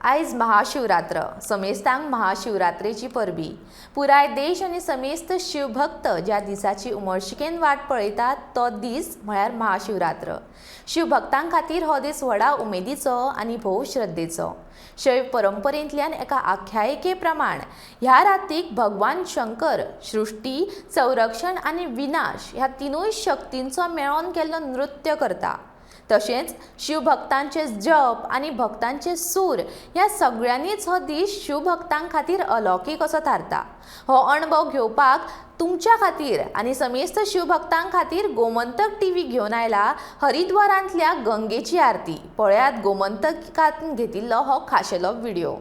आयज महाशिवरात्र. समेस्तांक महाशिवरात्रेची परबी. पुराय देश आनी समेस्त शिवभक्त ज्या दिसाची उमळशिकेन वाट पळयतात तो दीस म्हळ्यार महाशिवरात्र. शिवभक्तां खातीर हो दीस व्हडा उमेदीचो आनी भोव श्रद्धेचो. शैव परंपरेंतल्यान एका आख्यायिके प्रमाण ह्या रातीक भगवान शंकर सृश्टी, संरक्षण आनी विनाश ह्या तिनूय शक्तींचो मेळोन केल्लो नृत्य करता. तशेंच शिवभक्तांचे जप आनी भक्तांचे सूर ह्या सगळ्यांनीच हो दीस शिवभक्तां खातीर अलौकीक असो थारता. हो अणभव घेवपाक तुमच्या खातीर आनी समेस्त शिवभक्तां खातीर गोमंतक टीव्ही घेवन आयला हरिद्वारांतल्या गंगेची आरती. पळयात गोमंतकान घेतिल्लो हो खाशेलो व्हिडिओ.